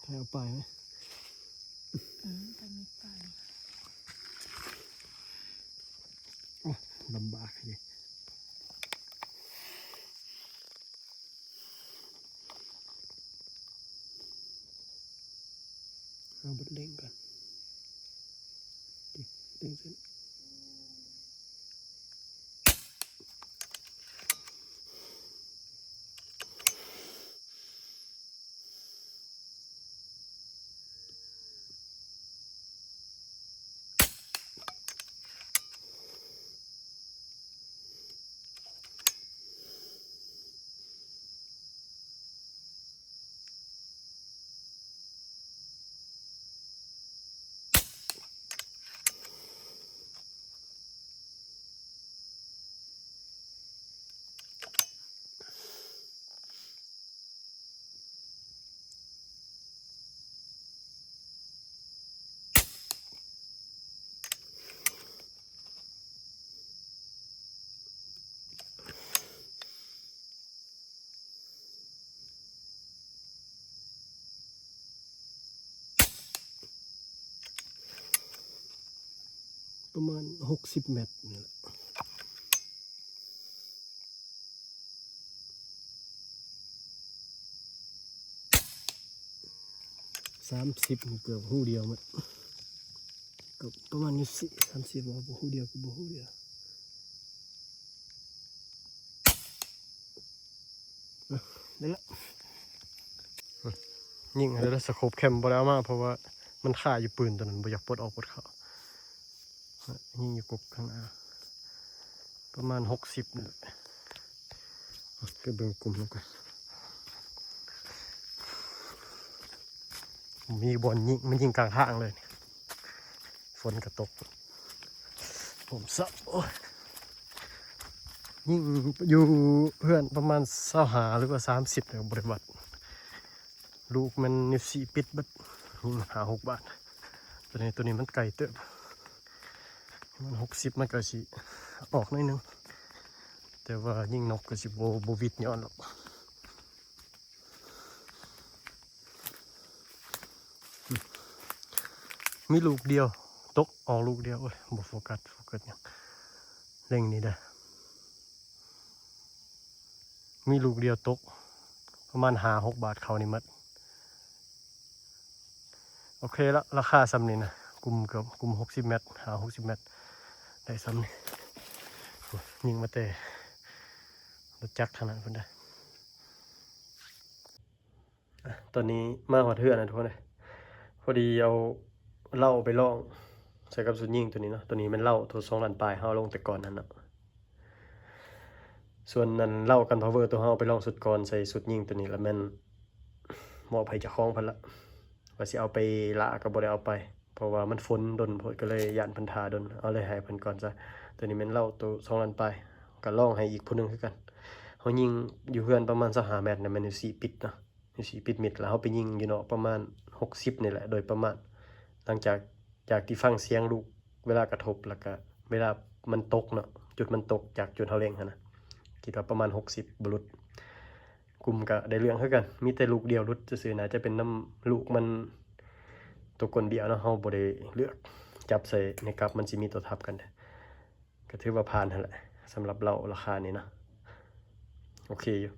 ເອົາປາຍໄໝ? ອືມ ປາຍມີປາຍ. ໂອ້ ລຳບາກເດ. ເອົາເບິ່ງເລັ່ງກ່ອນ ເລັ່ງເສັ້ນ. ປະມານຫົກສິບແມັດນີ້ແຫຼະ. ສາມສິບ ເກືອບຮູດຽວໝົດ ກໍປະມານຢູ່ສີ່ ສາມສິບ ບໍ່ ຮູດຽວກໍບໍ່ຮູດຽວ. ໄດ້ລະ ຍິງໃຫ້ໄດ້ລະ ສະໂຄບແຄມບໍ່ໄດ້ເອົາມາ ເພາະວ່າມັນຄາຢູ່ປືນຕົວນັ້ນ ບໍ່ຢາກປົດອອກປົດເຂົ້າ. ຍິງຢູ່ກົກຂ້າງໜ້າ ປະມານຫົກສິບນີ້ແຫຼະ. ໄປເບິ່ງກຸ່ມນຳກັນ. ມີບ່ອນຍິງ ມັນຍິງກາງທາງເລີຍ. ຝົນກໍຕົກ ຜົມສັບ. ໂອ້ຍ ຍິງຢູ່ເຮືອນປະມານຊາວຫ້າ ຫຼືວ່າສາມສິບ ແລ້ວບໍ່ໄດ້ວັດ. ລູກມັນນິ້ວຊີ້ປິດເບິດ ຍິງຫ້າຫົກບາດ. ຕົວນີ້ ຕົວນີ້ມັນໄກເຕີບ ມັນຫົກສິບ ມັນກໍຊິອອກໜ້ອຍໜຶ່ງ ແຕ່ວ່າຍິງນົກກໍຊິບໍ່ ບໍ່ວິດຍ້ອນດອກ. ມີລູກດຽວຕົກ ອອກລູກດຽວ. ໂອ້ຍ ບໍ່ໂຟກັສ ໂຟກັສຫຍັງ ເລັງນີ້ເດີ້. ມີລູກດຽວຕົກ ປະມານຫ້າຫົກບາດ ເຂົ້ານີ້ໝົດ. ໂອເຄລະ ລາຄາສ່ຳນີ້ນະ ກຸ່ມເກືອບ ກຸ່ມຫົກສິບແມັດ ຫ້າຫົກສິບແມັດ ໄດ້ສ່ຳນີ້. ໂອ້ຍ ຍິງມາແຕ່ລົດຈັກທາງນັ້ນພຸ້ນເດີ້. ອ່ະ ຕອນນີ້ມາຮອດເຮືອນແລ້ວທຸກຄົນເອີຍ. ພໍດີເອົາເຫຼົ້າໄປລອງໃສ່ກັບຊຸດຍິງຕົວນີ້ເນາະ. ຕົວນີ້ແມ່ນເຫຼົ້າໂຕສອງລ້ານປາຍ ເຮົາເອົາລົງແຕ່ກ່ອນຫັ້ນເນາະ. ສ່ວນອັນເຫຼົ້າກັນພາວເວີຕົວເຮົາເອົາໄປລອງຊຸດກ່ອນໃສ່ຊຸດຍິງຕົວນີ້ ລະແມ່ນມອບໃຫ້ເຈົ້າຂອງເພິ່ນລະ. ວ່າຊິເອົາໄປຫຼ້າກໍບໍ່ໄດ້ເອົາໄປ ເພາະວ່າມັນຝົນດົນໂພດ ກໍເລີຍຢ້ານເພິ່ນຖ້າດົນ ເອົາເລີຍໃຫ້ເພິ່ນກ່ອນຊະ. ຕົວນີ້ແມ່ນເຫຼົ້າໂຕສອງລ້ານປາຍ ກໍລອງໃຫ້ອີກຜູ້ໜຶ່ງຄືກັນ. ເຮົາຍິງຢູ່ເຮືອນປະມານຊາວຫ້າແມັດນະ ແມ່ນຢູ່ສີ່ປິດເນາະ ຢູ່ສີ່ປິດມິດ ແລ້ວເຮົາໄປຍິງຢູ່ນອກປະມານຫົກສິບນີ້ແຫຼະ ໂດຍປະມານ. ຫຼັງຈາກ ຈາກທີ່ຟັງສຽງລູກເວລາກະທົບ ແລ້ວກະເວລາມັນຕົກເນາະ ຈຸດມັນຕົກຈາກຈຸດເຮົາເລັງຫັ້ນນະ ຄິດວ່າປະມານຫົກສິບ ບໍ່ຫຼຸດ. ກຸ່ມກະໄດ້ເລື່ອງຄືກັນ ມີແຕ່ລູກດຽວຫຼຸດຊື່ໆ ໜ້າຈະເປັນນຳລູກມັນຕົວກົ້ນບ້ຽວເນາະ. ເຮົາບໍ່ໄດ້ເລືອກ ຈັບໃສ່ໃນກັບ ມັນຊິມີຕົວທັບກັນເດ້. ກໍຖືວ່າຜ່ານຫັ້ນແຫຼະ ສຳລັບເຫຼົ້າລາຄານີ້ເນາະ ໂອເຄຢູ່.